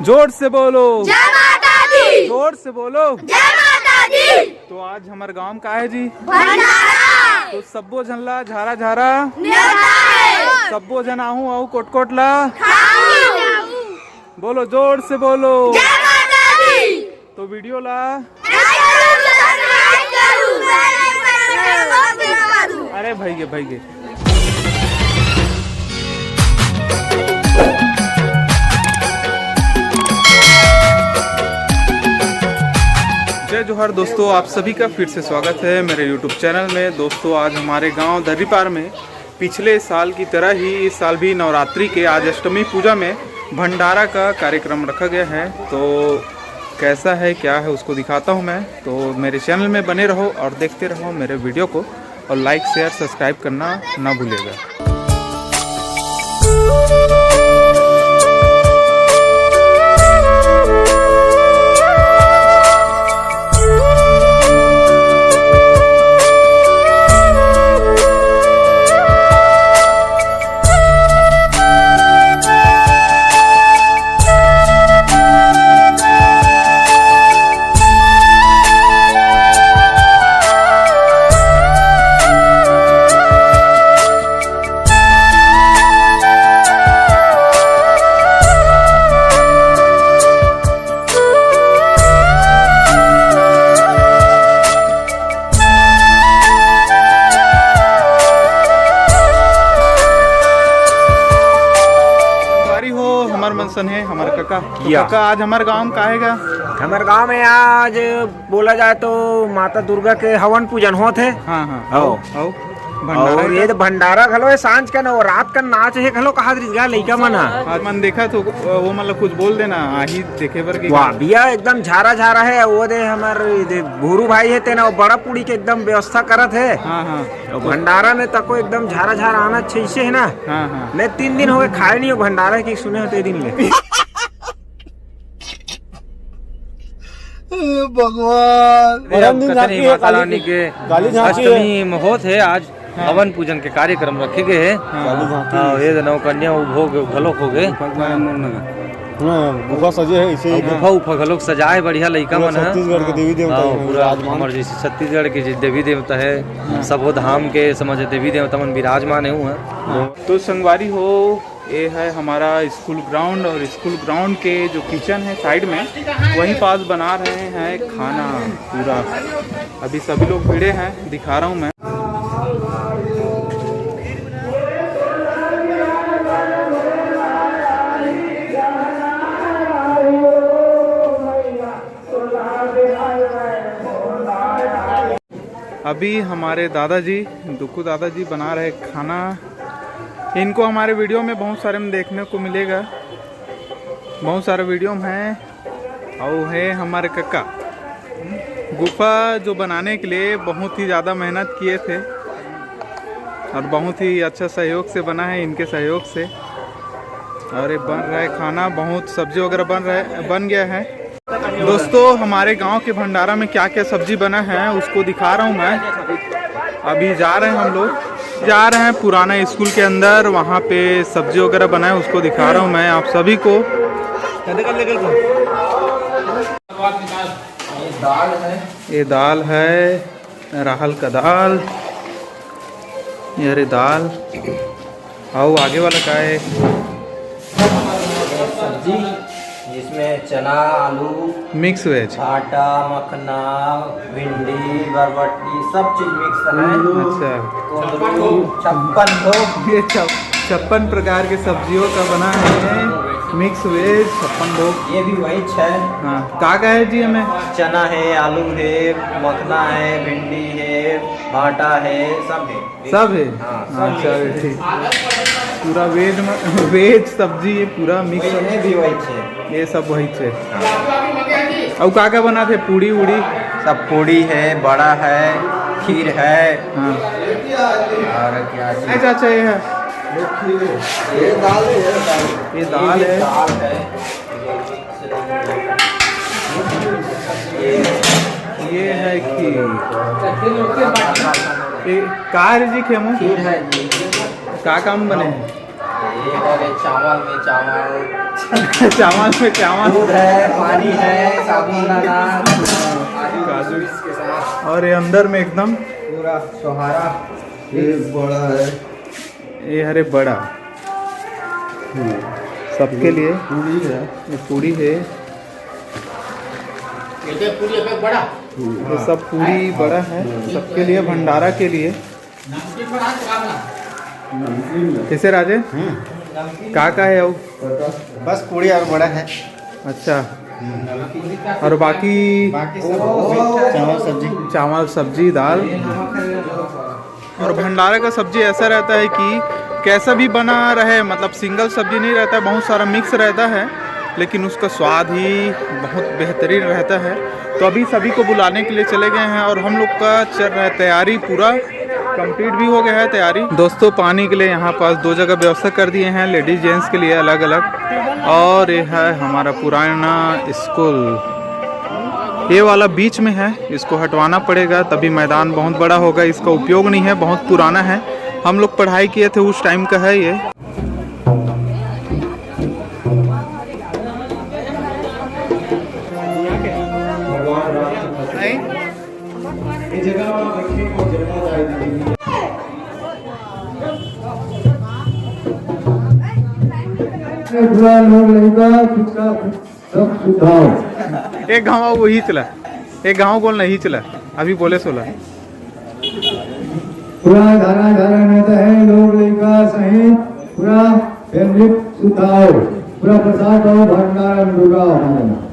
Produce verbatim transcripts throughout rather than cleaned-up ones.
जोर से बोलो। जय माता दी। जोर से बोलो। जय माता दी। तो आज हमर गांव का है जी? भंडारा। तो सब्बो झन ला झारा झारा। न्योता है। सब्बो झन आहू आहू कोटकोट ला। खाऊ। बोलो, जोर से बोलो। जय माता दी। तो वीडियो ला। अरे भाई गे, भाई गे। जय जोहार दोस्तों, आप सभी का फिर से स्वागत है मेरे YouTube चैनल में। दोस्तों, आज हमारे गांव दर्रीपार में पिछले साल की तरह ही इस साल भी नवरात्रि के आज अष्टमी पूजा में भंडारा का कार्यक्रम रखा गया है। तो कैसा है, क्या है, उसको दिखाता हूँ मैं। तो मेरे चैनल में बने रहो और देखते रहो मेरे वीडियो को, और लाइक, शेयर, सब्सक्राइब करना ना भूलिएगा। संगवारी हो, हमर मन सन है हमर कका। तो या। कका, आज हमर गांव में का है गा? हमर गांव में आज बोला जाए तो माता दुर्गा के हवन पूजन होत है। हाँ, हाँ। आओ। आओ, आओ। भंडारा और का? ये तो भंडारा घलो है, सांझ का ना, वो रात का नाच है घलो, कहा दृष्गा लइका मन ह। आज मन देखा तो वो मतलब कुछ बोल देना, आही देखे बर के वाह, का? बिया एकदम झारा झारा है। वो दे हमर दे भूरू भाई है, तेना वो बड़ा पूड़ी के एकदम व्यवस्था करत है। हाँ, हाँ। तो भंडारा में तको एकदम झारा झारा आना चाहिए है ना। हाँ, हाँ। मैं तीन दिन हो गए खाए नहीं हो भंडारा की, सुने होते दिन ले। भगवान। परम दिन कतनी झांकी है, माता काली रानी की के काली झांकी है। अष्टमी में होत है आज। हाँ। हवन पूजन के कार्यक्रम रखे गए है। हाँ। काली झांकी। हाँ, ये नौ कन्या वो भोग घलोक हो गए। हाँ, गुफा सजे है इसे। और गुफा उफा घलोक सजाए बढ़िया लइका पूरा मन है। छत्तीसगढ़ के देवी देवता हाँ, ही पूरा विराजमान। हमारे जैसे छत्तीसगढ़ के जे देवी देवता है, हाँ। सबो धाम के समझ देवी देवता मन विराजमान है हुआ। हाँ। तो संगवारी हो, ये है हमारा स्कूल ग्राउंड और स्कूल ग्राउंड के जो किचन है साइड में, वहीं पास बना रहे हैं खाना पूरा। अभी सभी लोग भिड़े हैं, दिखा रहा हूँ मैं। अभी हमारे दादाजी, दुक्कू दादाजी बना रहे खाना। इनको हमारे वीडियो में बहुत सारे में देखने को मिलेगा, बहुत सारे वीडियो में हैं। और है हमारे कक्का। गुफा जो बनाने के लिए बहुत ही ज़्यादा मेहनत किए थे और बहुत ही अच्छा सहयोग से बना है, इनके सहयोग से। और ये बन रहा है खाना, बहुत सब्जी वगैरह बन रहा है, बन गया है। दोस्तों, हमारे गांव के भंडारा में क्या क्या सब्जी बना है, उसको दिखा रहा हूँ मैं। अभी जा रहे हैं हम लोग, जा रहे हैं पुराना स्कूल के अंदर, वहाँ पे सब्जी वगैरह बना है, उसको दिखा रहा हूँ मैं आप सभी को। ये दाल है। ये दाल है, राहल का दाल। ये रे दाल। अउ आगे वाला का है? सब्जी, जिसमें चना, आलू, मिक्स वेज। भाटा, मखना, भिंडी, बरबट्टी, सब चीज मिक्स है। अच्छा। कुंदरू, छप्पन भोग। ये छप-, छप्पन प्रकार के सब्जियों का बना है मिक्स वेज छप्पन भोग। ये भी वही है। हाँ, का का है जी हमें? चना है, आलू है, मखना है, भिंडी है, भाटा है, सब है। सब है? हाँ, सब अच्छा, है। ठीक। पूरा वेज में, वेज सब्जी, ये पूरा मिक्स वही है, भी वही है। ये सब वही है। हाँ। अउ का का बनाथे? पूड़ी उड़ी? सब पूड़ी है, बड़ा है, खीर है। हाँ। और क्या चीज? अच्छा, अच्छा, ये है। ये दाल है, दाल। ये दाल ये है। दाल है। ये है खीर। ये का है जी खेमू? खीर है जी। का काम बने है? ये हमारे चावल में चावल, चावल में चावल। दूध है, पानी है, साबुन दाना, आलू काजू। Juice के साथ। और ये अंदर में एकदम पूरा छोहारा। ये बड़ा है। ये हरे बड़ा। हम्म। सबके लिए। पूड़ी है। ये पूड़ी है। ये तो पूड़ी है, बड़ा। हम्म। ये सब पूड़ी बड़ा है, हाँ। सबके लिए, भंडारा के लिए। नमकीन बड़ा है, बड़ा। नमकीन है। कैसे राजेश? हम्म। का का है वो? बस पूड़ी और बड़ा है। अच्छा। और बाकी? बाकी सब चावल, सब्जी। चावल, सब्जी, दाल। और भंडारा का सब्जी ऐसा रहता है कि कैसा भी बना रहे, मतलब सिंगल सब्जी नहीं रहता है, बहुत सारा मिक्स रहता है, लेकिन उसका स्वाद ही बहुत बेहतरीन रहता है। तो अभी सभी को बुलाने के लिए चले गए हैं और हम लोग का चल रहा है तैयारी, पूरा कंप्लीट भी हो गया है तैयारी। दोस्तों, पानी के लिए यहाँ पास दो जगह व्यवस्था कर दिए हैं, लेडीज जेंट्स के लिए अलग अलग। और ये है हमारा पुराना स्कूल, ये वाला बीच में है, इसको हटवाना पड़ेगा, तभी मैदान बहुत बड़ा होगा। इसका उपयोग नहीं है, बहुत पुराना है, हम लोग पढ़ाई किए थे उस टाइम का है ये। पूरा लोग लइका, कुछ का कुछ। सब सुविधाओं। एक गाँव वो ही चला, एक गाँव गोल नहीं चला, अभी बोले सोला। पूरा घरा घरा में तो है, लोग लइका सहित पूरा फैमिली सुविधाओं, पूरा प्रसाद पाओ, भंडारा में दुर्गा हमारे।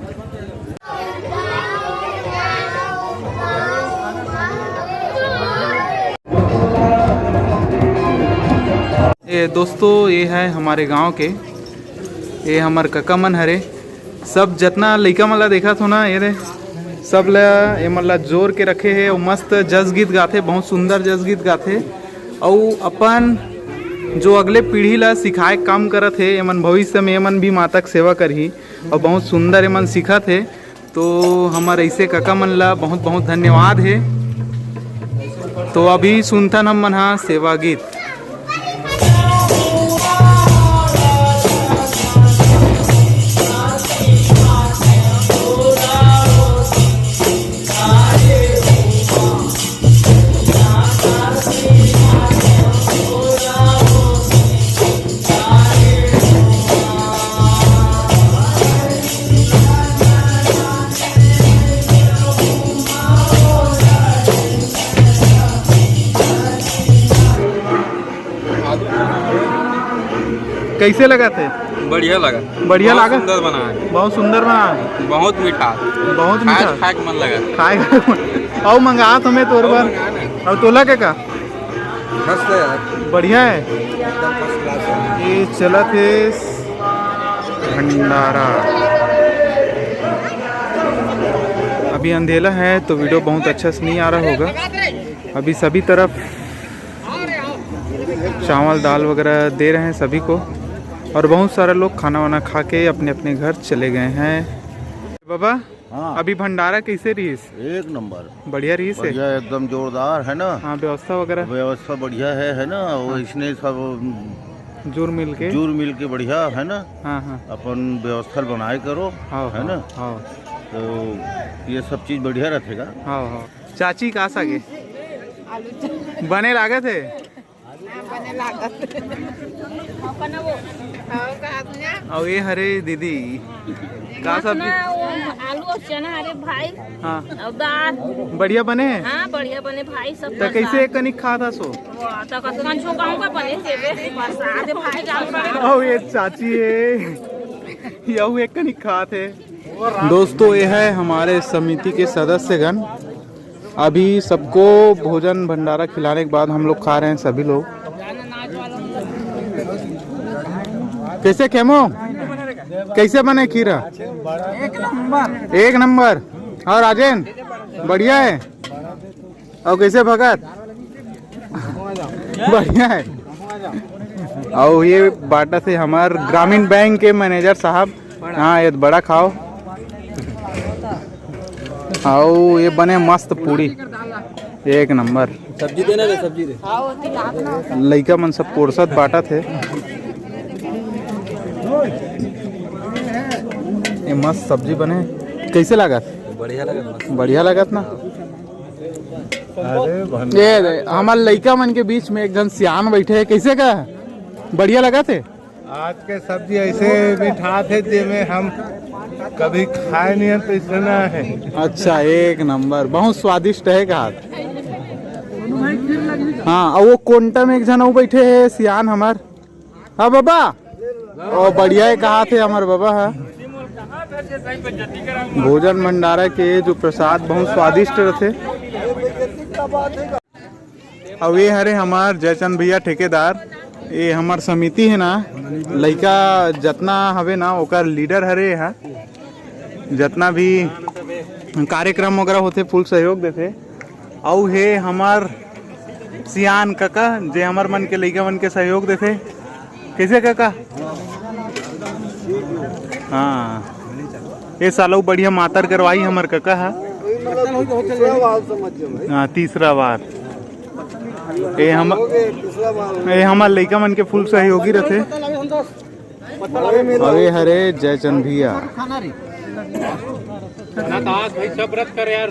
ये दोस्तों, ये है हमारे गांव के, ये हमर कका मन हरे। सब जतना लइका मन ला देखत हो ना, ये दे, सब ला, ये मन ला जोर के रखे हे। अउ मस्त जस गीत गाथे, बहुत सुंदर जस गीत गाथे। अउ अपन जो अगले पीढ़ी ला सिखाए के काम करत हे, ये मन भविष्य में ये मन भी माता के सेवा करही। अउ बहुत सुंदर ये मन सिखत हे। तो हमर ऐसे कका मन ला बहुत बहुत धन्यवाद हे। तो अभी सुनथन हम मन हा सेवा गीत। कैसे लगा थे? बढ़िया लगा। बढ़िया बहुत लगा? सुंदर बना है। बहुत सुंदर बना है। बहुत मीठा। बहुत खाए मीठा। खाए के मन लगा। खाए के मन। अउ मंगात हमें तोर अउ बर। मंगा ना। अउ तोला के का? मस्त है यार। बढ़िया है। एकदम first class है। ये चलत हे भंडारा। अभी अंधेला है तो वीडियो बहुत अच्छा से नहीं आ रहा होगा। अभी सभी तरफ चावल दाल वगैरह दे रहे हैं सभी को, और बहुत सारा लोग खाना वाना खा के अपने अपने घर चले गए हैं। बाबा, हाँ। अभी भंडारा कैसे रहीस? एक नंबर। बढ़िया रहीस हे? बढ़िया, एकदम जोरदार, है ना? हाँ, व्यवस्था वगैरह? व्यवस्था बढ़िया है, है ना? वो हाँ। इसने सब जुर मिल के? जुर मिल के बढ़िया, है ना? हाँ, हाँ। अपन व्यवस्था बनाए करो, हाँ, है हाँ, ना? हाँ। तो ये सब चीज बढ़िया रहेगा। हाँ, हाँ। चाची, का सागे? आलू चप। बने लागत हे? बने लागत। अउ ये हरे दीदी, का मस्त सब्जी? ना, वो आलू और चना, अरे भाई। हाँ। और दाल। बढ़िया बने? हाँ, बढ़िया बने भाई, सब तो कैसे प्रसाद। एक कनिक खात हस? वाह, तो कतकन छो कहूँ का बने से बे, प्रसाद है भाई, जाओ। अउ ये चाची हे, यहू एक कनिक खात हे। दोस्तों, ये है हमारे समिति के सदस्यगण। अभी सबको भोजन भंडारा खिलाने के बाद हम लोग खा रहे हैं सभी लोग। कैसे खेमो, कैसे बने खीरा? एक नंबर। और राजेन, बढ़िया है। और कैसे भगत? बढ़िया है। और ये बाटा से हमार ग्रामीण बैंक के मैनेजर साहब। हाँ, ये बड़ा खाओ। आओ, ये बने मस्त पूड़ी, एक नंबर। सब्जी देना रे, सब्जी दे। लइका मन सब पोरसत बाटत हे। ये मस्त सब्जी बने, कैसे लागत? बढ़िया लगत, मस्त। बढ़िया लगत ना? अरे भंडारा। ये दे, हमर लइका मन के बीच में एक झन सियान बैठे हे, कैसे का? बढ़िया लगत हे? आज के सब्जी ऐसे मिठात हे, जेमे हम कभी खाए नहीं है, तो ऐसे ना है। अच्छा, एक नंबर, बहुत स्वादिष्ट है कहा। हाँ, और वो कोंटा में एक झन अउ बैठे हे सियान हमर। हाँ बाबा, ओ बढ़िया है कहा थे हमर बाबा है। भोजन भंडारा के जो प्रसाद बहुत स्वादिष्ट रहते। अउ ये हरे हमार जयचंद भैया ठेकेदार, ये हमार समिति है ना, लइका जतना हवे ना ओकर लीडर हरे हा, जतना भी कार्यक्रम वगैरह होथे फुल सहयोग देथे। अउ हे हमार सियान कका, जे हमर मन के लइका मन के सहयोग देथे। कैसे कका? हाँ, ये साल अउ बढ़िया मातर करवाई हमर कका हा। हाँ, तीसरा बार। ये हम, ये हमर लइका मन के फुल सहयोगी रहथे। अरे हरे जयचंद भैया। ना तो आज भाई सब रद्द कर यार।